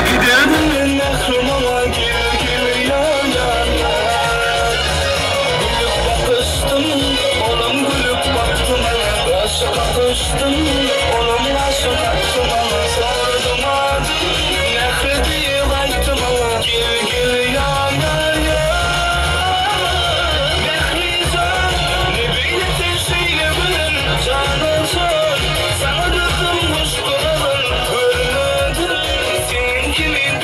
Giderdim mährim oňa gel gel ýan ýana. Gülüp bakyşdym, olam gülüp bakdy maňa. Gaşy kakyşdym, olam gaşy kakdy maňa. Soradym adyn, Mähri diýip aýtdy maňa. Gel gel ýan ýana. Mähri jan, ne beýle sen şeýle gözel, jana jan. Saňa dözdüm goşgy gazal, görmedim seň kimin.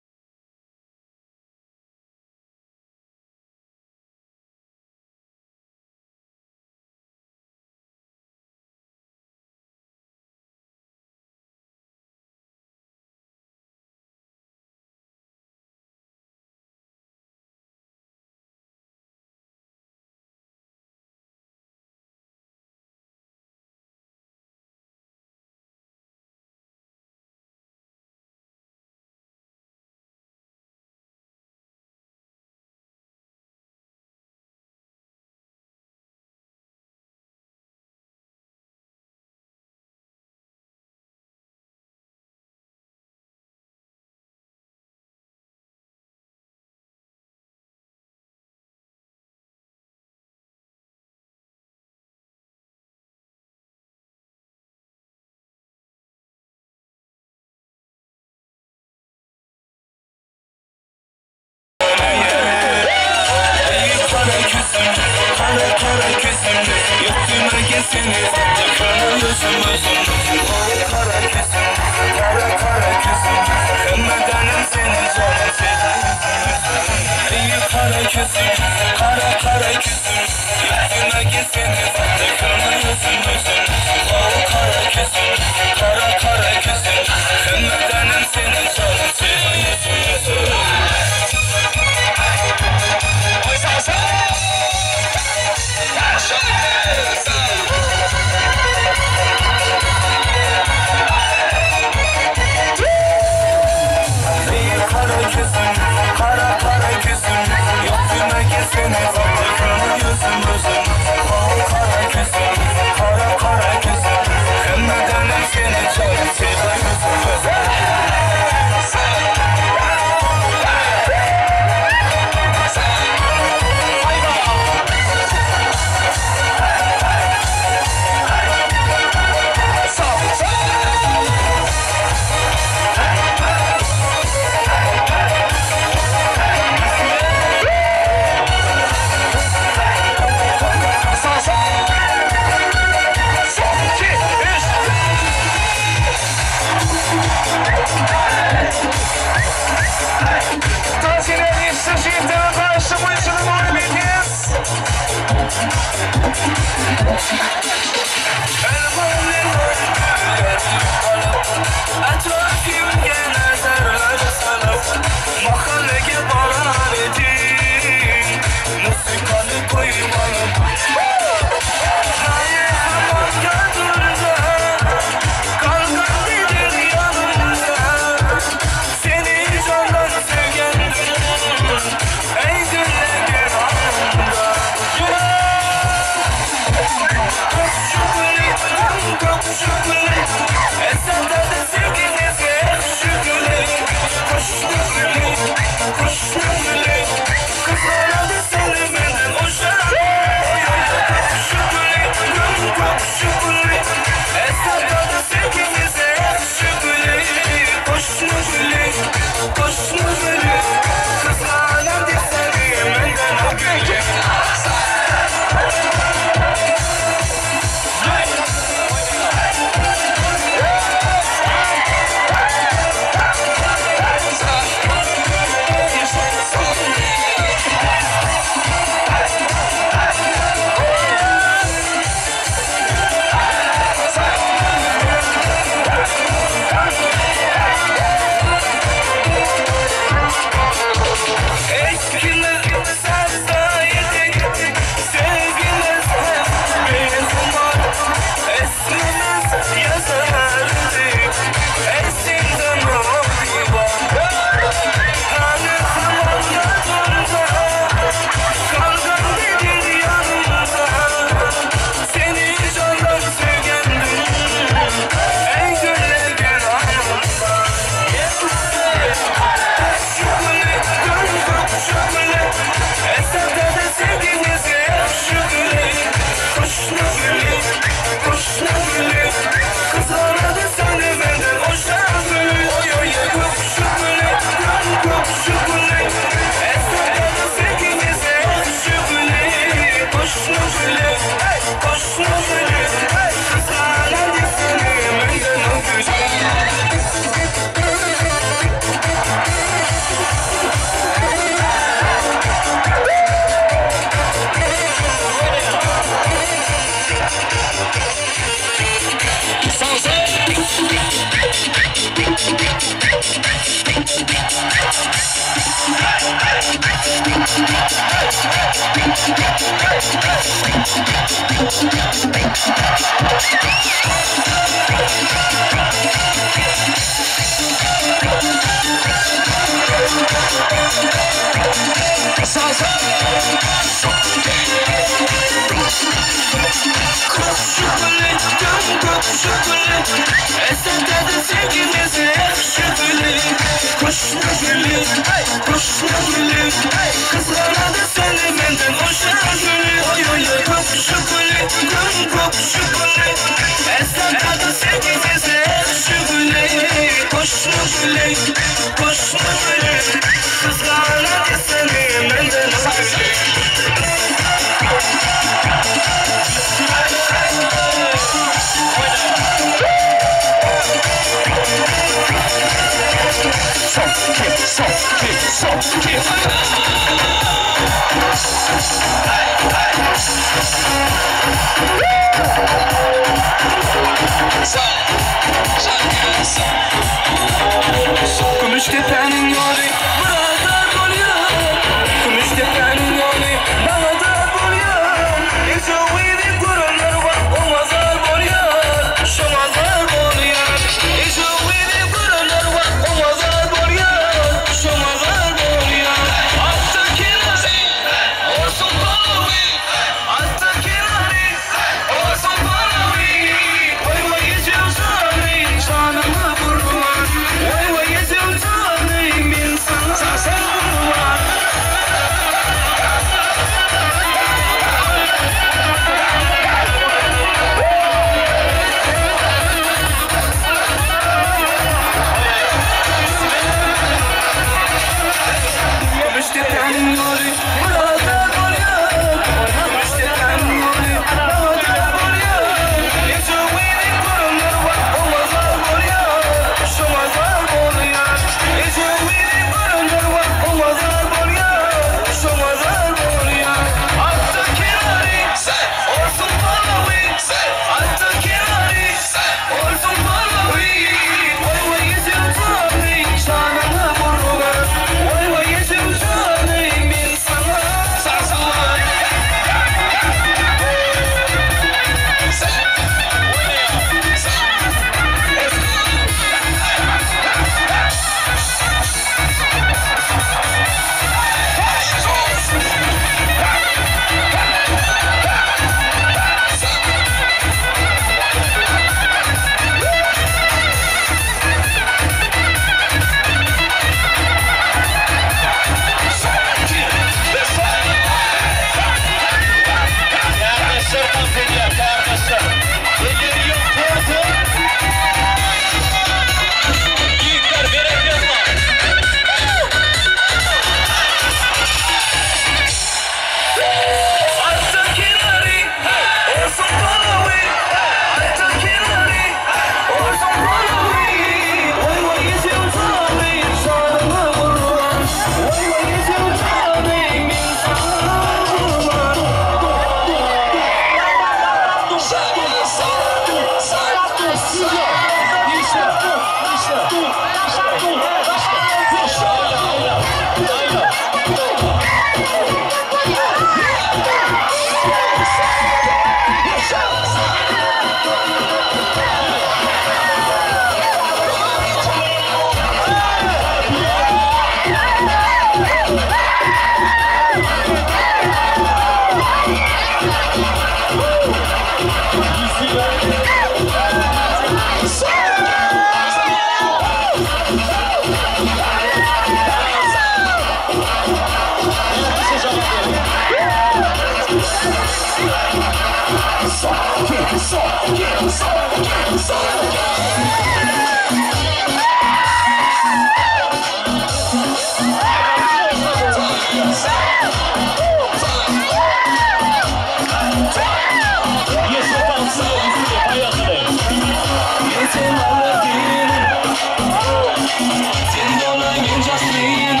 Sen bolay men Jasminim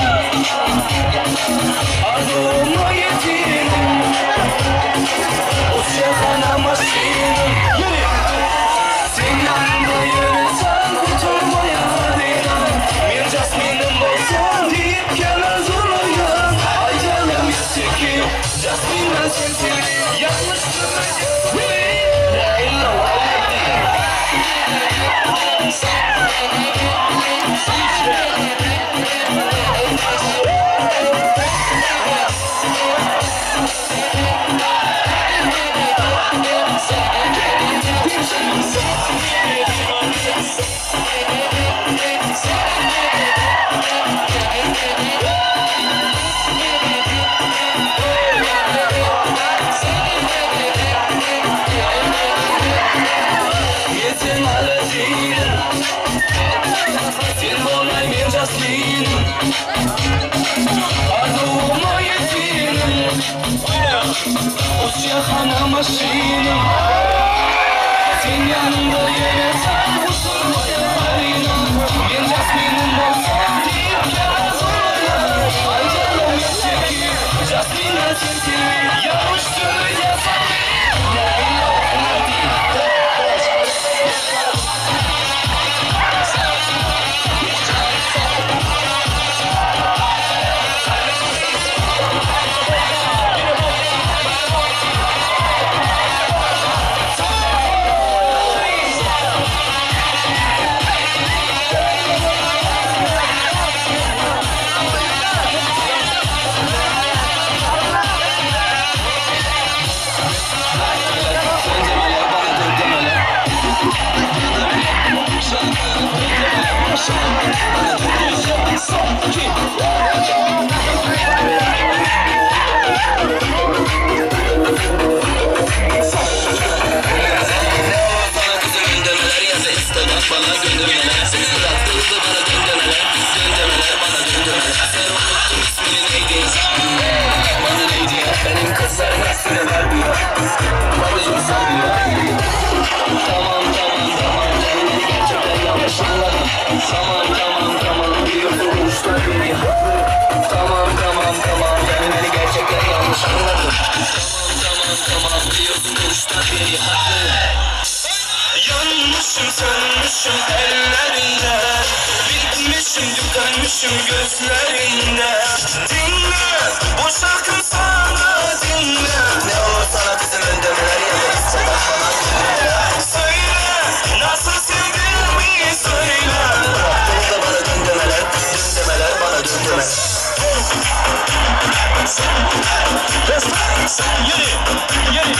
Arzuwyma ýetinim Uçýan maşynym Ýöri! Sen ýanymda ýöreseň gutulmaýar inan Men Jasminim bolsam diýip kenar durmaýan Aýdalym ýeteki Jasmin ben seni sevdim Ýalňyşdym Men sen Aladdin Sen bolay men Jasminim Arzuwyma ýetinim Uçýan maşynym Sen ýanymda ýöreseň gutulmaýar inan Men Jasminim bolsam diýip kenar durmaýan Aýdalym ýeteki Jasmin ben seni sevdim Ýalňyşdym Yanmışım sönmüşüm ellerinde Bitmişim tükenmişim gözlerinde Dinle bu şarkım sana dinle Ne olur sana kızım öndemeler ya da istemem bana dinle. Söyle nasıl sevdiğimi söyle Bıraktığında bana dön demeler, dön demeler bana dön demeler. Yürü yürü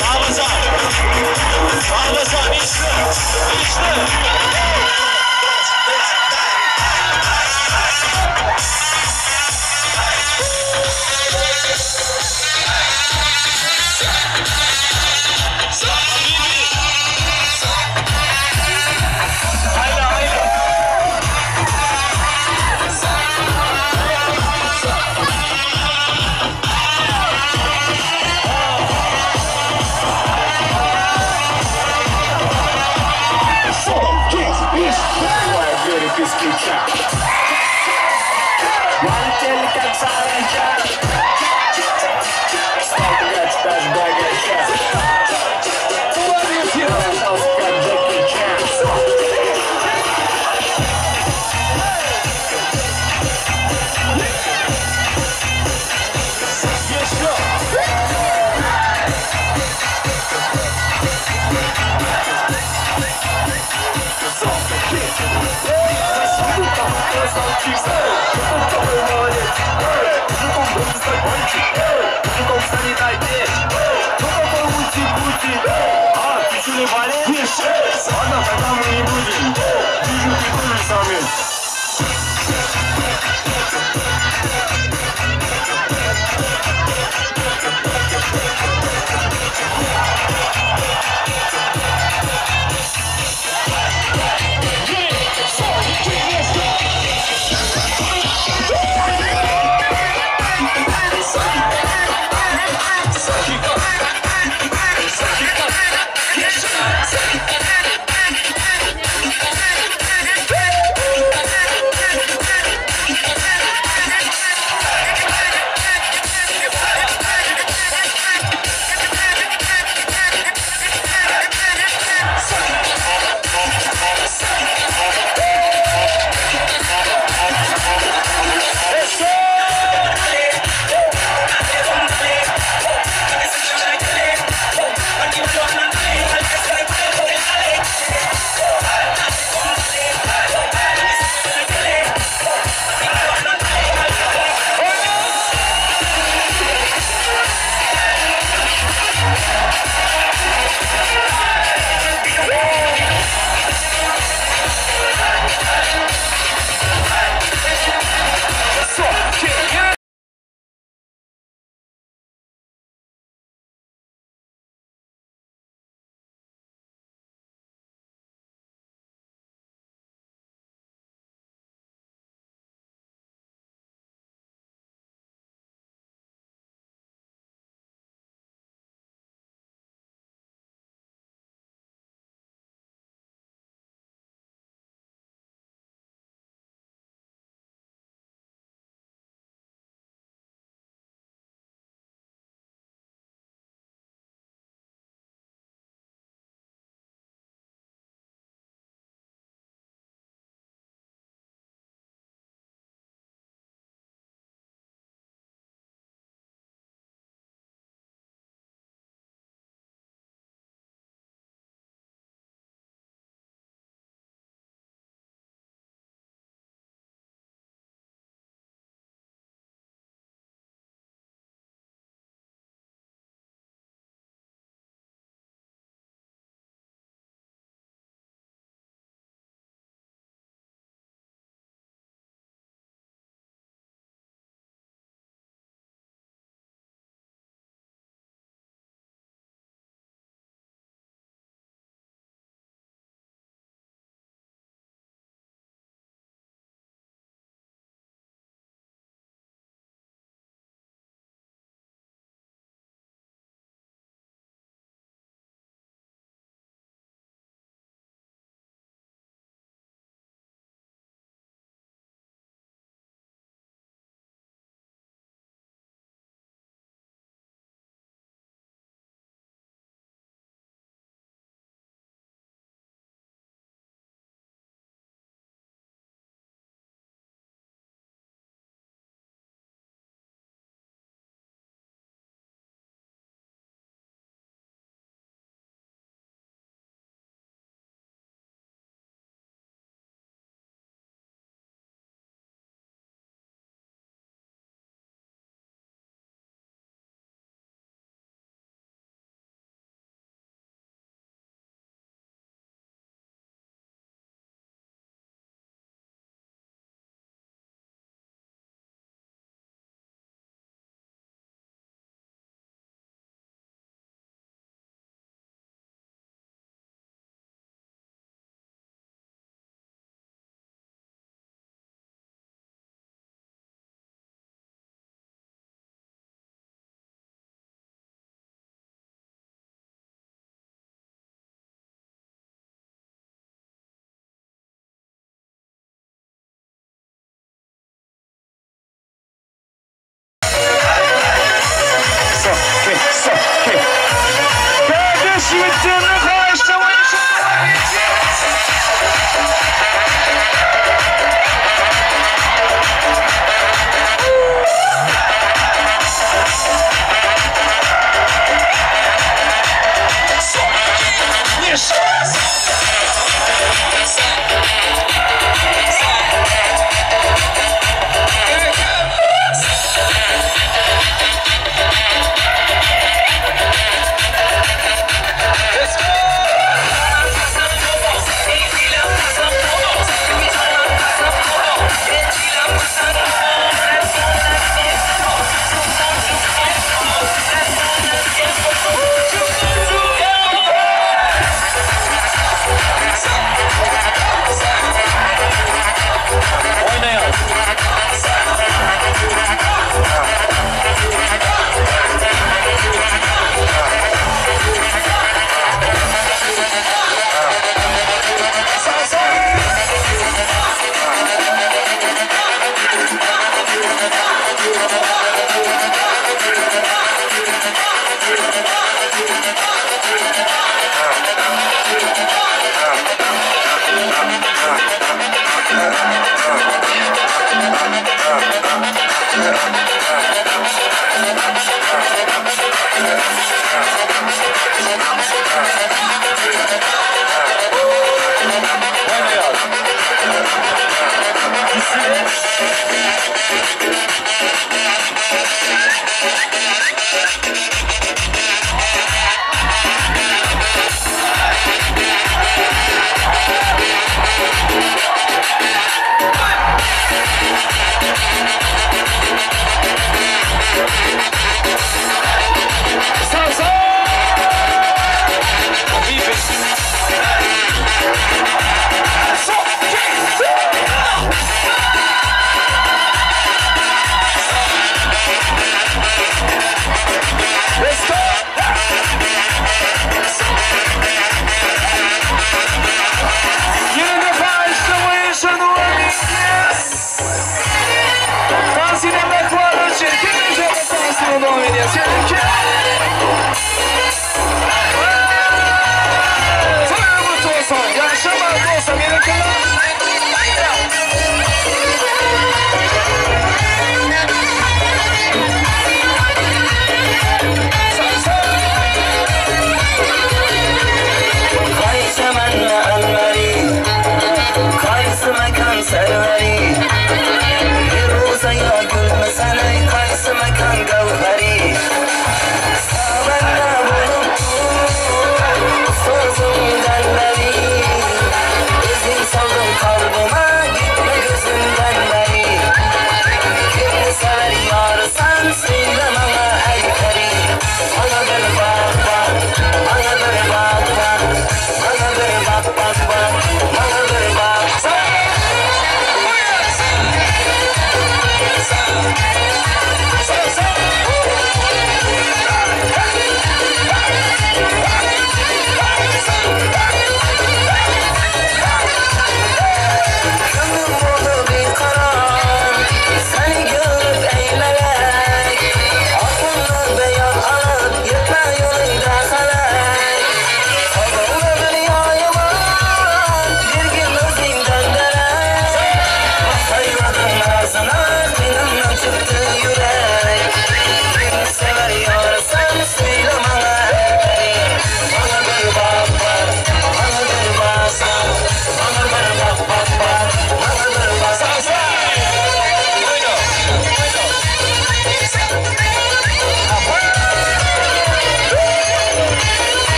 Ramazan Ramazan işte işte Hayla hayla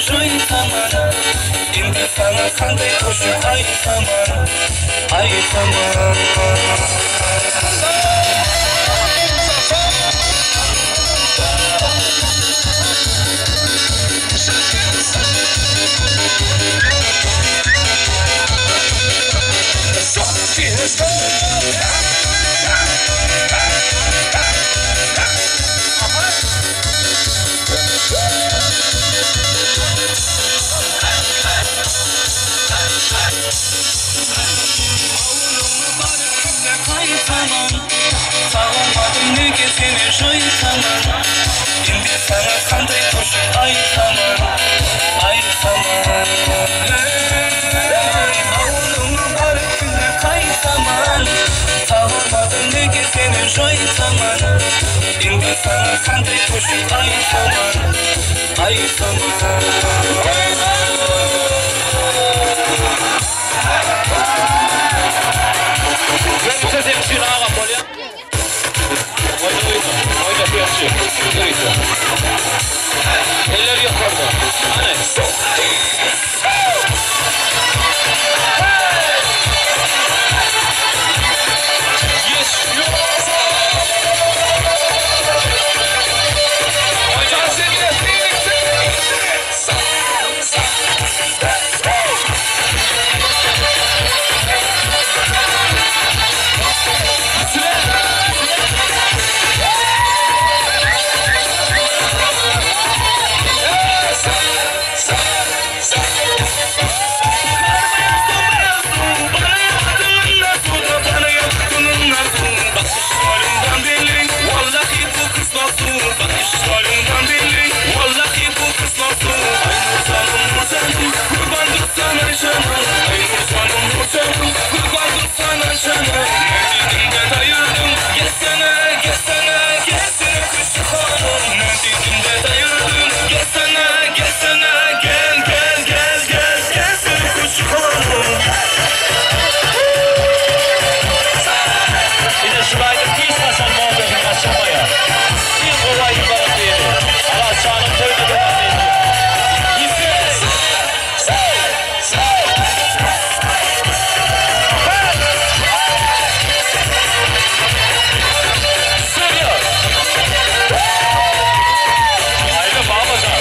joýtaman Indi saňa kanday goşuk aýtaman Aýtaman Awulyňa baryp kimle gaýtaman Sagynmadym nege seni joýtaman Indi saňa kanday goşuk aýtaman Aýtaman Eý awulyňa baryp kimle gaýtaman Sagynmadym nege seni joýtaman Indi saňa kanday goşuk aýtaman Aýtaman. Ýörite seň üçin agam bolýa. Oýna oýna. Oýna pýatçy. Ýörite. Eller ýokarda. Hany. Ine şu aýdym hiç haçan modadan gaçyrmaýar. Iň gowy aýdymlaryň biri. Azatjanyň toýuna dowam edýär. Aýda Babajan.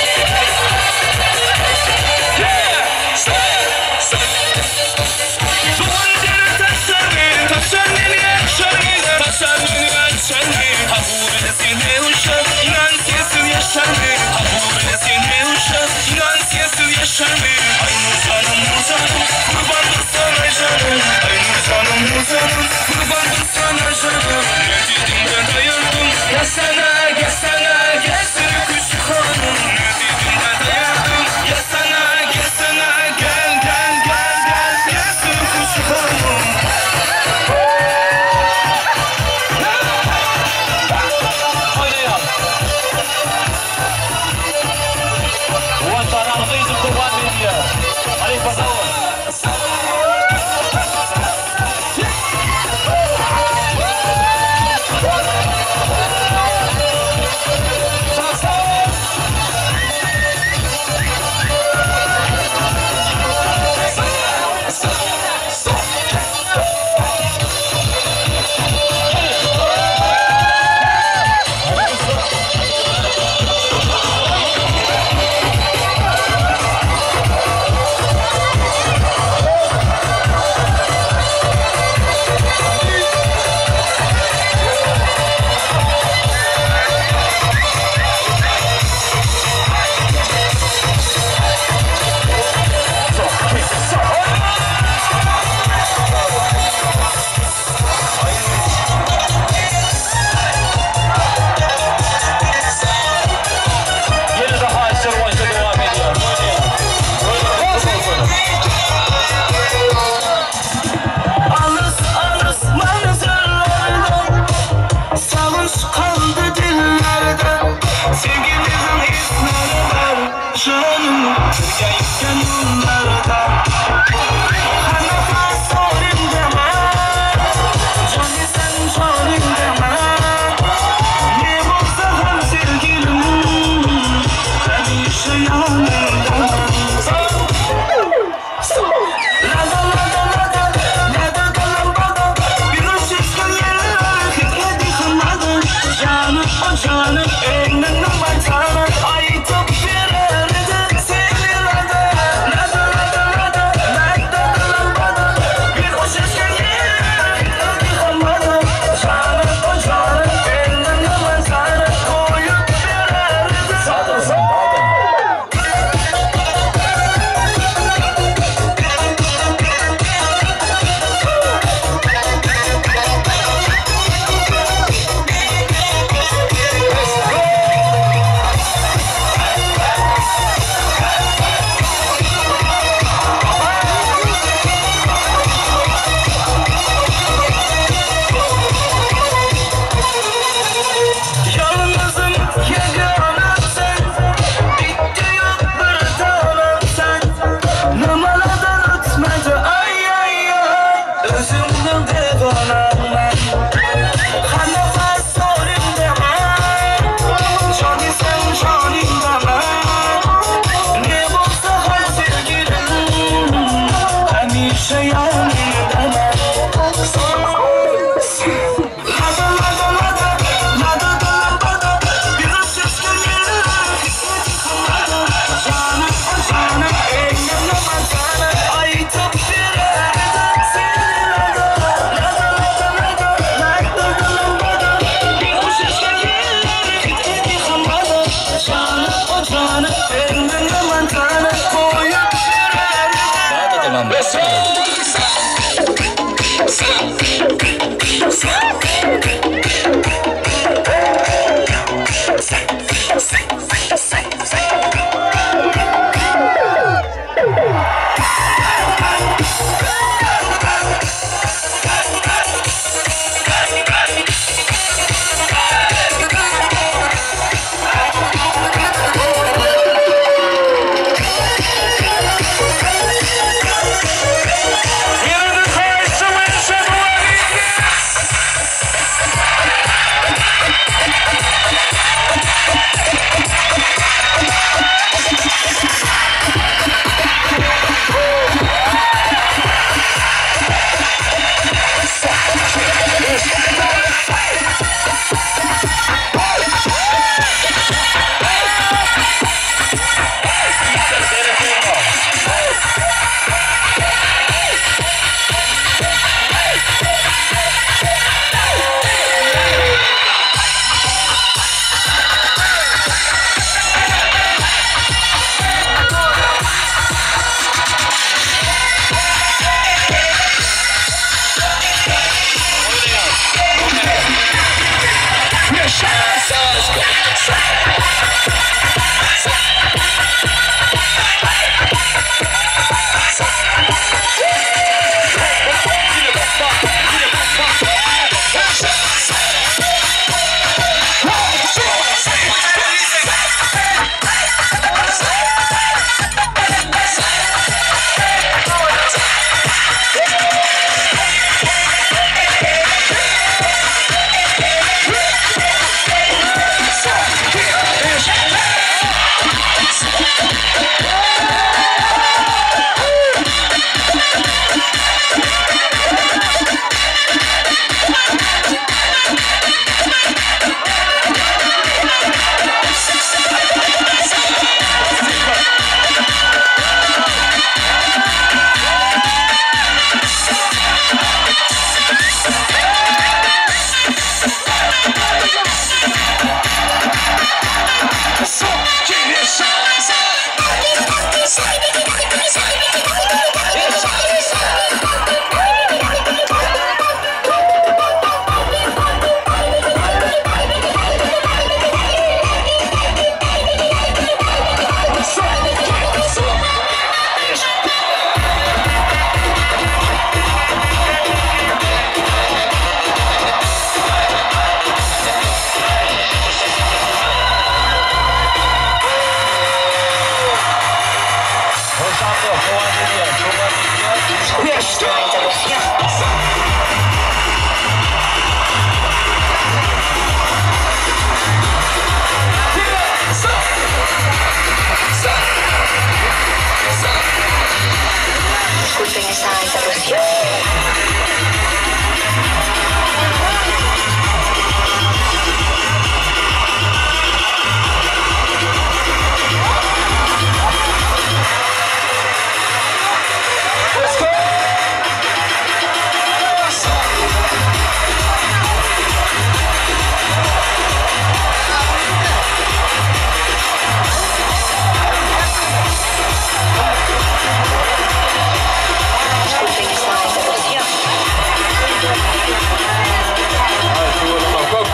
Gelsene, gelsene, gelsene küçük hanım. Ne dedim de dayandım. Gelsene, gelsene, gel, gel, gel, gel, gelsene küçük hanım. Oýnaýar. Watanyň gyzy dowam edýär. Halypa sag bol.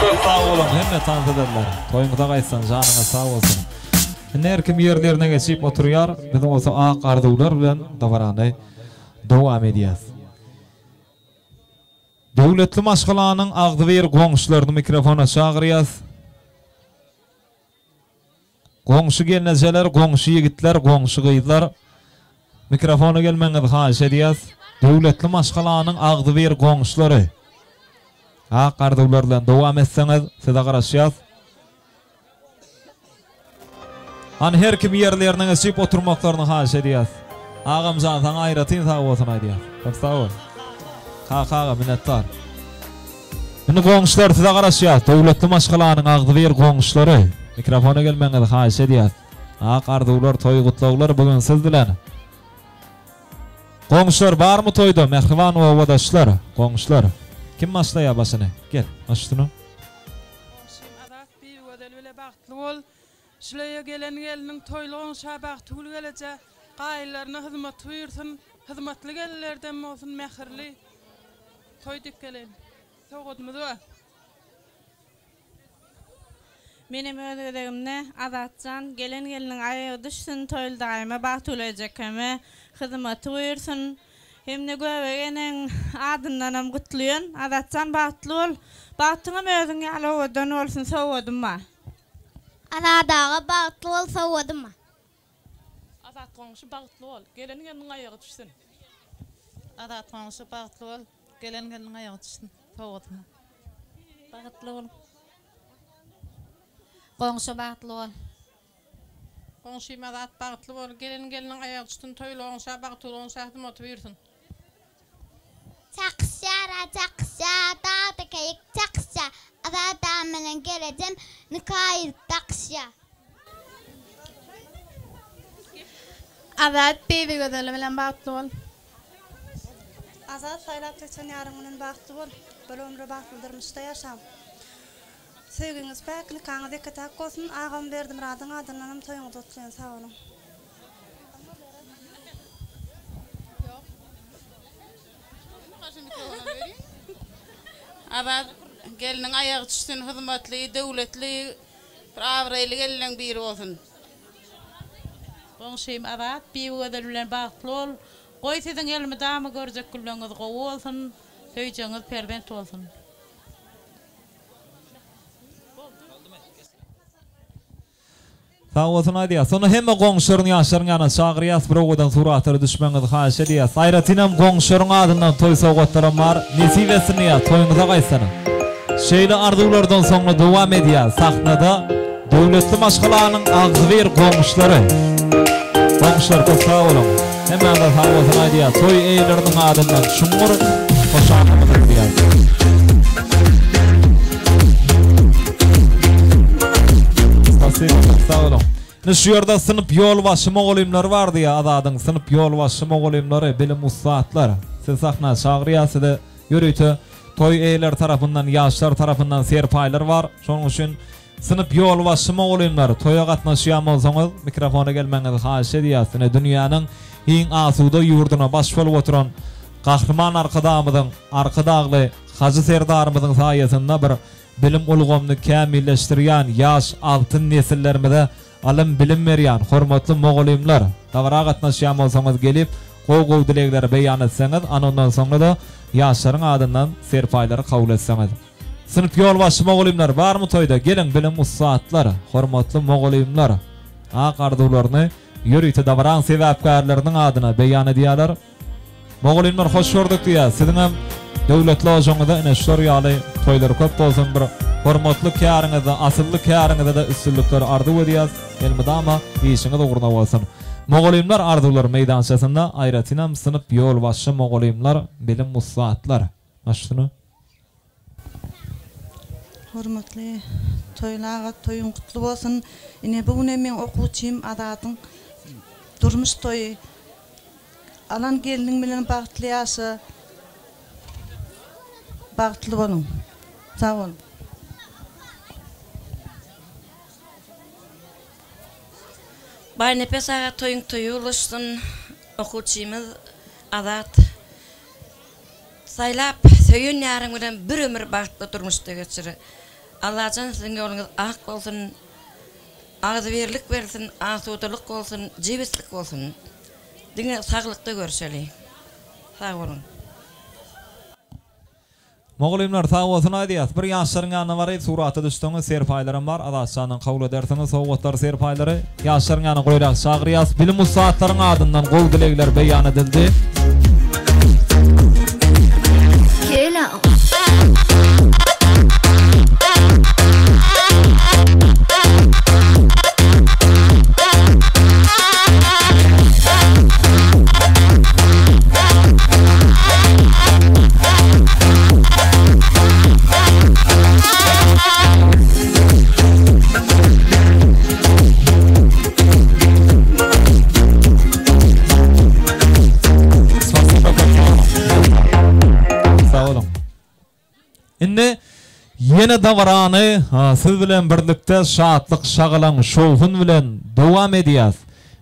Köp sag boluň hemme tans edenler. Toýuňyza gaýtsyn, janyňyz sag bolsun. Indi her kim ýerlerine geçip oturýar, biz bolsa ak arzuwlar bilen dabarany dowam edýäs. Döwletli maşgalanyň agzybir goňşularyny mikrofona çagyrýas. Goňşy gelnejeler, goňşy ýigitler, goňşy gyzlar mikrofona gelmegiňizi haýyş edýäs. Döwletli maşgalanyň agzybir goňşulary. Ak arzuwlar bilen dowam etseňiz, size garaşýas. Hany her kim ýerlerine geçip oturmaklaryny haýyş edýäs. Agamjan saňa aýratyn sag bolsun aýdýas. Köp sag bol. Kaka aga minnetdar. Indi goňşular size garaşýas. Döwletli maşgalanyň agzybir goňşulary. Mikrofona gelmegiňizi haýyş edýäs. Ak arzuwlar, toý gutlaglar bu gün siz bilen. Goňşular barmy toýda mähriban obadaşlar, goňşular. Kim başlaýar başyny? Gel, baş üstüne. Goňşym Azat Bibigözel bile bagtly bol. Şul öýe gelen gelniň toýly goňşa Bagtygül geleje gaýynlaryna hyzmat buýursyn. Hyzmatly gelinlerden bolsun mähirli toý diýip geleýin. Sowgadymyz bar. Menem öz gezegimde Azatjan gelen gelniň aýagy düşsün toýly daýyma Bagtgül ejekeme hyzmaty buýursyn hemde göbek eneň adyndanam gutlaýan Azatjan bagtly bol bagtyňam özüň ýaly owadan bolsun sowgadym bar. Azat aga bagtly bol sowgadym bar. Azat goňşy bagtly bol. Gelen gelniň aýagy düşsün. Azat goňşy bagtly bol. Gelen gelniň aýagy düşsün. Sowgadyna. Bagtly bol. Goňşy bagtly bol. Goňşym Azat bagtly bol. Gelen gelniň aýagy düşsün. Toýly goňşa bagtly goňşa hyzmaty buýursyn. Çakyşýar-a çakyşýar, dagda keýik çakyşýar. Azat agam bilen gelejem nika ýüzük dakyşýar. Azat Bibigözel bilen bagtly bol. Azat saýlap seçen ýaryň bilen bagtly bol. Bir ömre bagtly durmuşda ýaşaň. Söýgiňiz päk, nikaňyz ýeke-täk bolsun. Agam Berdimyradyň adyndanam toýuňyzy gutlaýan. Sag boluň. Azat gelniň aýagy düşsün hyzmatly, döwletli, bir abraýly gelinleň biri bolsun. Goňşym Azat, Bibigözel bilen bagtly bol. Goý siziň elmydama görjek günleňiz gowy bolsun, söýjegiňiz perzent bolsun. Sag bolsun aýdýas. Sonda hemme goňşularyň ýaşlaryň ýanyna çagyrýas bir owadan suratlara düşmegiňizi haýyş edýäs. Aýratynam goňşularyň adyndan toý sowgatlaram bar. Nesip etsin diýýäs toýuňyza gaýtsyn. Şeýle arzuwlardan soňra dowam edýär sahnada döwletli maşgalanyň agzybir goňşulary. Goňşular köp sag boluň. Hemmäňize sag bolsun aýdýas. Toý eýeleriniň adyndan çuňňur hoşallygymyzy bildirýäs. Spasibo, sag boluň. Indi şu ýerde synp ýolbaşçy mugallymlary bar diýýär Azadyň synp ýolbaşçy mugallymlary, bilim ussatlar. Sizi sahna çagyrýar, size ýörite toý eýeleri tarapyndan, ýaşlar tarapyndan serpaýlar bar. Şonuň üçin synp ýolbaşçy mugallymlar toýa gatnaşýan bolsaňyz, mikrofona gelmegiňizi haýyş edýäris. Ine dünýäniň iň asuda ýurduna baş bolup oturan Gahryman Arkadagymyzyň Arkadagly Hajy Serdarymyzyň saýasynda bir bilim ulgamyny kämilleşdirýän ýaş altyn nesillerimize ylym-bilim berýän hormatly mugallymlar, dabara gatnaşýan bolsaňyz gelip gowy-gowy dilegleri beýan etseňiz, ana ondan soňra-da ýaşlaryň adyndan serpaýlary kabul etseňiz. Synp ýolbaşçy mugallymlar barmy toýda? Geliň bilim ussatlar, hormatly mugallymlar ak arzuwlaryny ýörite dabaraň sebäpkärleriniň adyna beýan edýärler. Mugallymlar hoş gördük diýýäs. Siziňem döwletli ojagyňyzda ine şular ýaly toýlar köp bolsun bir hormatly käriňizde asylly käriňizde-de üstünlikler arzuw edýäs. Elmydama işiňiz ugruna bolsun. Mugallymlar arzuwlar meýdançasynda aýratynam synp ýolbaşçy mugallymlar bilim ussatlar. Başyna. Hormatly Toýly aga toýuň gutly bolsun. Ine bu günem meň okuwçym Azadyň durmuş toýy. Alan gelniň bilen bagtly ýaşa. Bagtly boluň. Sag boluň. Baýnepes aga toýuň toýy ulaşsyn okuwçymyz Azat Saýlap, söýen ýaryň bilen bir ömür bagtly durmuşda geçir. Allajan siziň ýoluňyz ak bolsun, agzybirlik bersin, asudalyk bolsun, jebislik bolsun. Diňe saglykda görşeli. Sag boluň. Mugallymlar sag bolsun aýdýas. Bir ýaşlaryň ýanyna baryp surata düşseňiz serpaýlaram bar Azatjandan kabul edersiňiz sowgatlary serpaýlary. Ýaşlaryň ýanyna goýrak çagyrýas. Bilim ussatlaryň adyndan gowy dilegler beýan edildi. Sag boluň. Indi ýene dabarany siz bilen birlikde şatlyk, şagalaň, şowhun bilen dowam edýäs.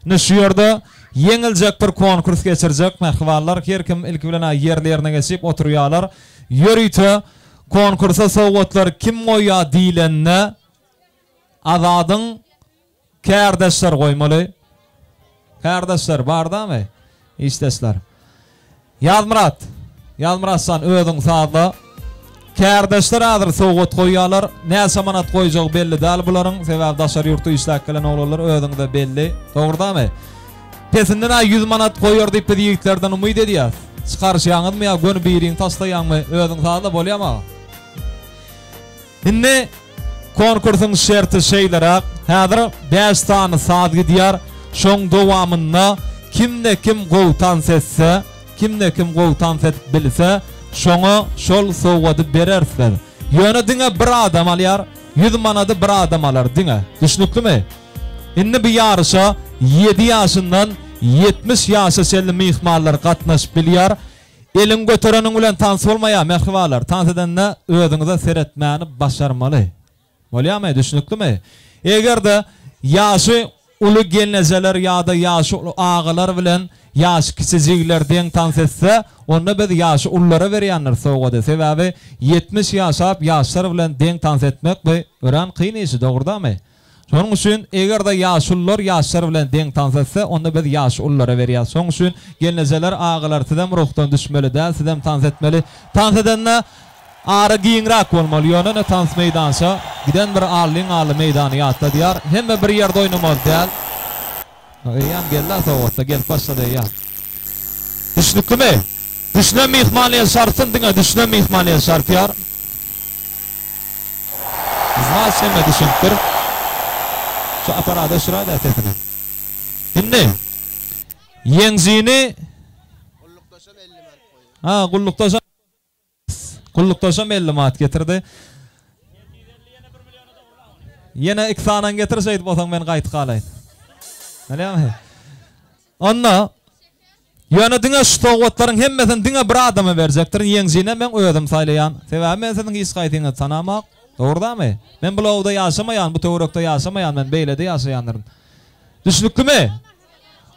Indi şu ýerde. Ýeňiljek bir konkurs geçirjek mähribanlar. Her kim ilki bilen-ä ýerli-ýerine geçip oturýarlar. Ýörite konkursa sowgatlary kim goýýar diýlende Azadyň kärdeşleri goýmaly. Kärdeşler bardamy? Işdeşler. Ýazmyrat, Ýazmyratjan özüň sazla. Kärdeşler häzir sowgat goýýarlar. Näçe manat goýjagy belli däl bularyň. Sebäbi daşary ýurtda işläp gelen oglanlar özüňize belli. Dogry-damy? Pesinden-ä 100 manat goýar diýip biz ýigitlerden umyt edýäs. Çykaryşýaňyzmy ýa göni biriňi taşlaýaňmy? Özüň sazla bolýamy aga? Indi konkursyň şerti şeýleräk, häzir bäş sany saz gidýär, şoň dowamynda kimde-kim gowy tans etse, kimde-kim gowy tans edip bilse, şoňa şol sowgady bereris biz. Ýöne diňe bir adam alýar, 100 manady bir adam alar diňe. Düşnüklimi? Indi bu ýaryşa ýedi ýaşyndan 70 ýaşa çenli myhmanlar gatnaşyp bilýär. Eliňi götereniň bilen tans bolmaýar, mähribanlar. Tans edende özüňize seretmäni başarmaly. Bolýarmy? Düşnüklimi? Eger-de ýaşy uly gelnejeler ýa-da ýaşy uly agalar bilen ýaşy kiçi jigiler deň tans etse, onda biz ýaşy ululara berýändiris sowgady. Sebäbi 70 ýaşap ýaşlar bilen deň tans etmek bu örän kyn işi, dogrudanmy? Şonuň üçin, eger-de ýaşulular ýaşlar bilen deň tans etse, onda biz ýaşululara berýäs. Şonuň üçin, gelnejeler, agalar, sizem ruhdan düşmeli däl, sizem tans etmeli. Tans edende ara giňräk bolmaly. Ýöne ne tans meýdança giden bir allyň ally meýdany ýatladýar. Hemme bir ýerde oýnamaly däl. Eýýäm geldi-ä sowgatda, gelip başlady eýýäm. Düşnüklimi? Düşünen myhman el çarpsyn, diňe düşünen myhman el çarpýar. Znaç hemme düşünipdir. Şu aparada öçüräýdä sesini. Indi ýeňjini Ha, gullukdaşam Gullukdaşam 50 manat getirdi. Ýene iki sanyny getir şeýdip bolsaň men gaýtyp galaýyn. Bilýäňmi? Onda ýöne diňe şu sowgatlaryň hemmesini diňe bir adama berjekdirin. Ýeňjini men özüm saýlaýan. Sebäbi men siziň hiç haýsyňyzy tanamak. Dogry-damy? Men bu lowda ýaşamaýan, bu töwerekde ýaşamaýan, men beýlede ýaşaýandyryn. Düşnüklimi?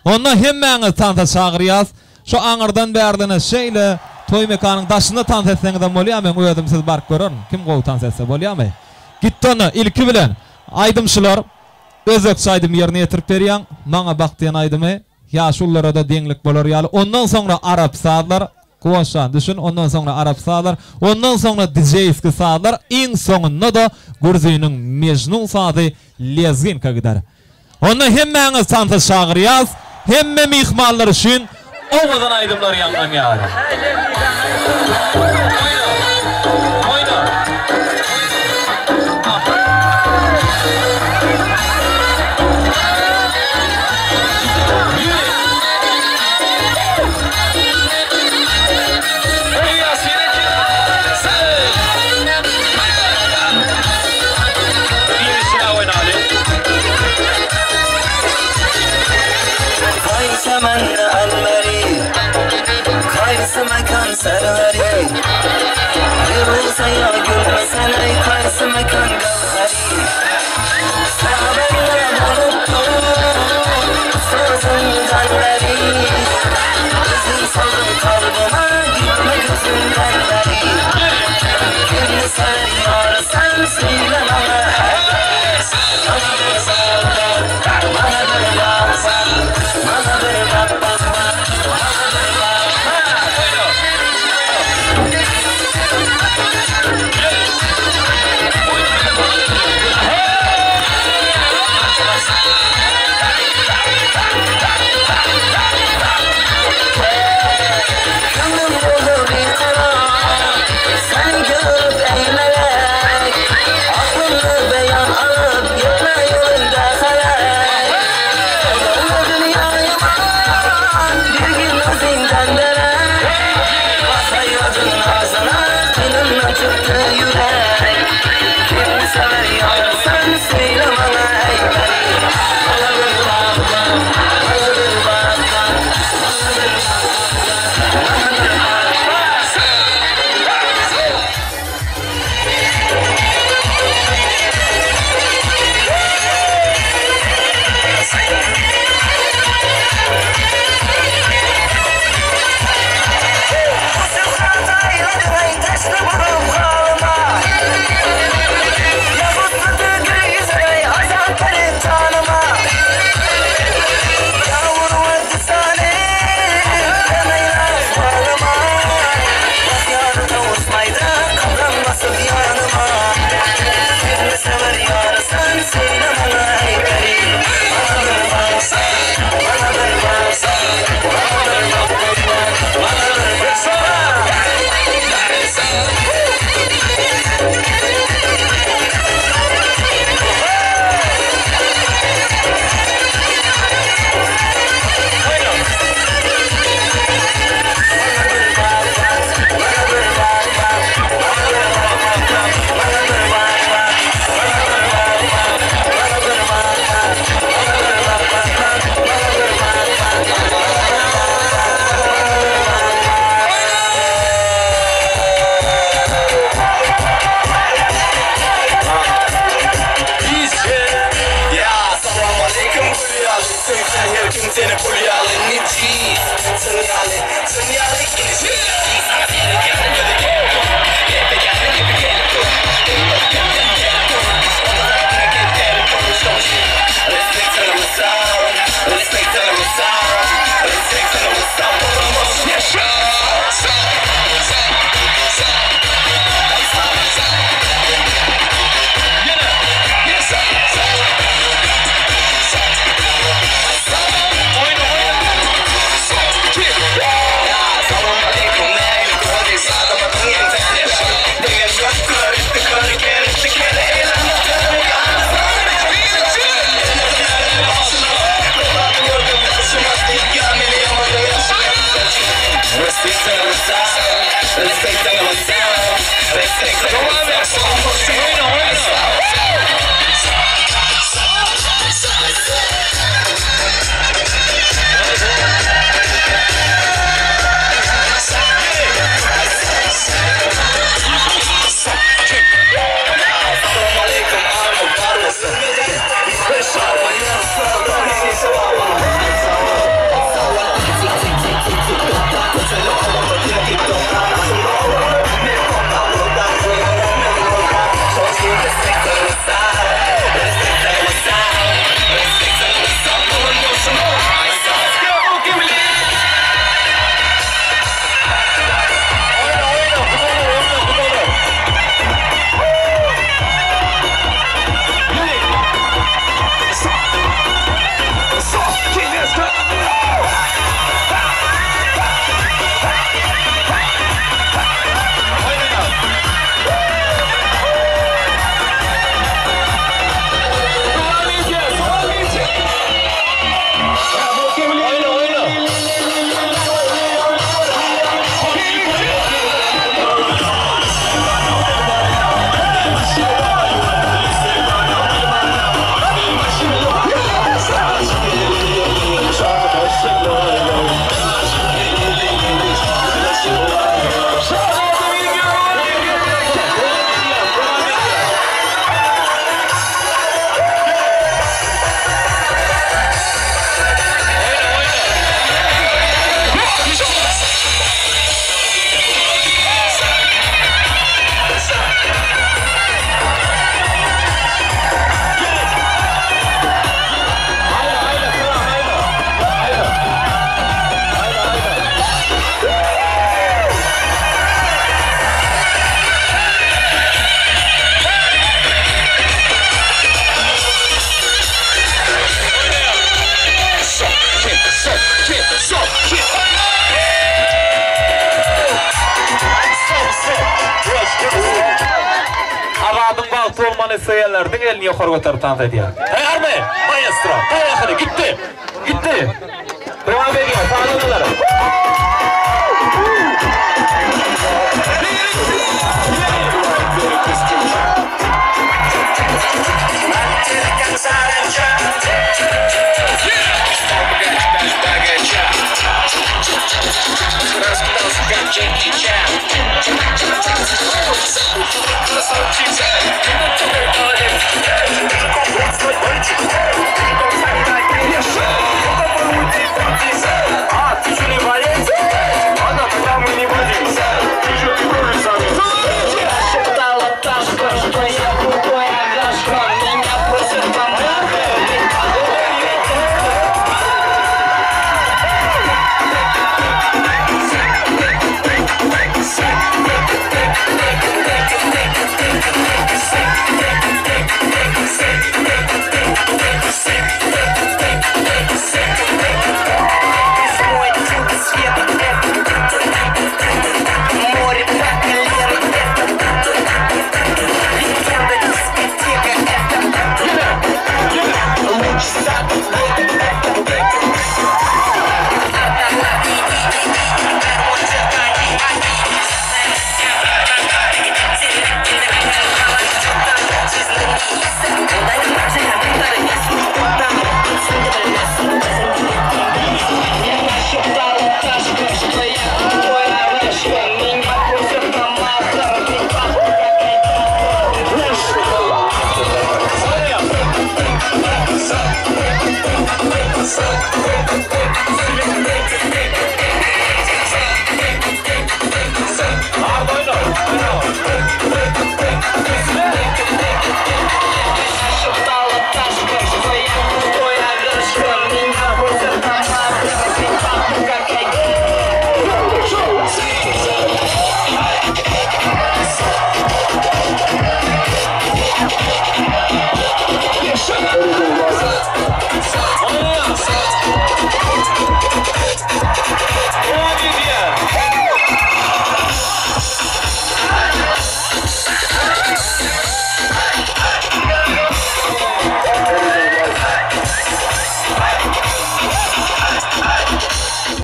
Onda hemmäňizi tansa çagyrýas. Şu aňyrdan bärdene şeýle toý mekanyň daşynda tans etseňizem bolýar, meň özüm sizi baryp görerin. Kim gowy tans etse bolýarmy? Gitdi onda ilki bilen aýdymçylar özbekçe aýdym ýerine ýetirip berýäň, Maňa bak diýen aýdymy ýaşululara-da deňlik bolar ýaly. Ondan soňra arap sazlar, Guwançjan düşün, ondan soňra arap sazlar, ondan soňra dijeýski sazlar, iň soňunda-da Gürziniň Mejnun sazy lezginka gider. Onda hemmäňizi tansa çagyrýas, hemme myhmanlar üçin owadan aýdymlar ýaňlanýar. Azadyň bagtly bolmagyny isleýänler diňe elini ýokary göterip tans edýär. Taýýarmy? Maestro, taýýar hany, gitdi! Gitdi! Dowam edýär, sazandalar.